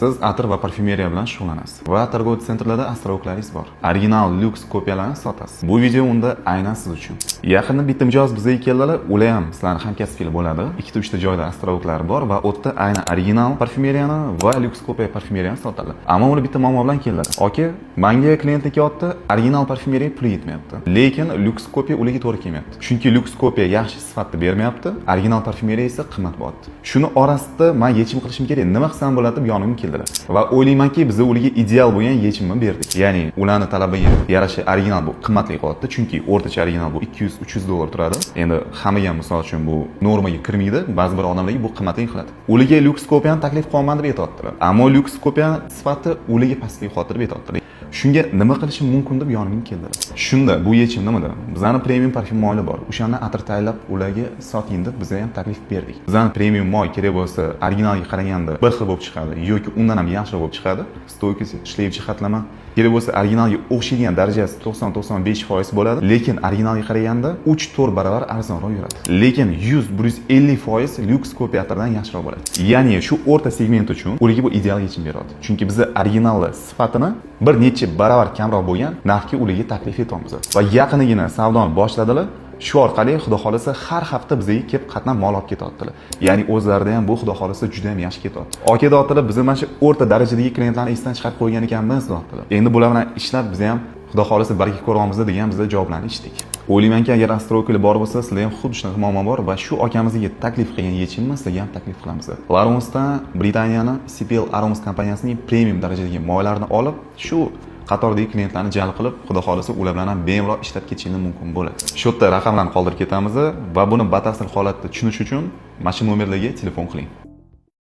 Siz atir va parfyumeriya bilan shug'ullanasiz va торговый центр larda островок laringiz bor. Original lyuks kopiyalarni sotasiz. Bu video unda aynan siz uchun. Yaqinda bitta mijoz bizga keldilar, ular ham sizlarni hamkasbinglar bo'ladi. Ikkita, uchta joyda островок lari bor va u yerda aynan original parfyumeriyani va lyuks kopiya parfyumeriyani sotadi. Ammo ular bitta muammo bilan keldilar. "Aka, manga klient kelyapti, original parfyumeriya puli yetmayapti. Lekin lyuks kopiya ularga to'g'ri kelmayapti. Chunki lyuks kopiya yaxshi sifatda bermayapti, original parfyumeriya esa qimmat bo'lyapti. Shuni orasida man yechim qilishim kerak. Nima qilsam bo'ladi?" deb yonimga keldilar. Va o'ylaymanki, biz ularga ideal bo'lgan yechimni berdik. Ya'ni ularni talabiga yarasha original bu qimmatli qolyapti, chunki o'rtacha original bu 200-300 dollar turadi. Endi hammaga ham, misol uchun, bu normaga kirmaydi, ba'zi bir odamlarga bu qimmatli qiladi. Ularga lyuks kopiyani taklif qilyapman deb aytyaptilar. Ammo lyuks kopiya sifati ularga pastlik qolyapti deb aytyaptilar. Shunga nima qilishim mumkin deb yonimga keldilar. Shunda bu yechim nimada? Bizani premium parfyum moylar bor. O'shani atir tayyorlab ularga soting deb biza ham taklif berdik. Bizani premium moy kerak bo'lsa, originalga qaraganda bir xil bo'lib chiqadi yoki undan ham yaxshi bo'lib chiqadi. Стойкость, шлейф jihatlama. Kerak bo'lsa, originalga o'xshaydigan darajasi 90-95% bo'ladi, lekin originalga qaraganda 3-4 barobar arzonroq yuradi. Lekin 100-150% lyuks kopiya atirdan yaxshiroq bo'ladi. Ya'ni shu o'rta segment uchun ularga bu ideal yechim beradi. Chunki biza originalli sifatini bir necha barobar kamroq bo'lgan narxga ularga taklif etyapmiz. Va yaqinigina savdoni boshladilar. Shu orqali, xudo xohlasa, har hafta bizga kelib qatnab mol olib ketyaptilar. Ya'ni o'zlarida ham bu, xudo xohlasa, juda ham yaxshi ketyapti. "Aka", deyaptilar, "biz mana shu o'rta darajadagi klientlarni esdan chiqarib qo'ygan ekanmiz", deyaptilar. "Endi bular bilan ishlab biz ham, xudo xohlasa, baraka ko'ryapmiz" degan bizlar javoblarni eshitdik. O'ylaymanki, agar островок lar bor bo'lsa, sizlar ham xuddi shunaqa muammo bor va shu akamizga taklif qilgan yechimni sizlarga ham taklif qilamiz. Laronsdan Britaniyani CPL Aromas kompaniyasining premium darajadagi moylarini olib, shu qatordagi klientlarni jalb qilib, xudo xohlasa, ular bilan ham bemalol ishlab ketishingiz mumkin bo'ladi. Shu yerda raqamlarni qoldirib ketamiz va buni batafsil holatda tushunish uchun mana shu nomerlarga telefon qiling.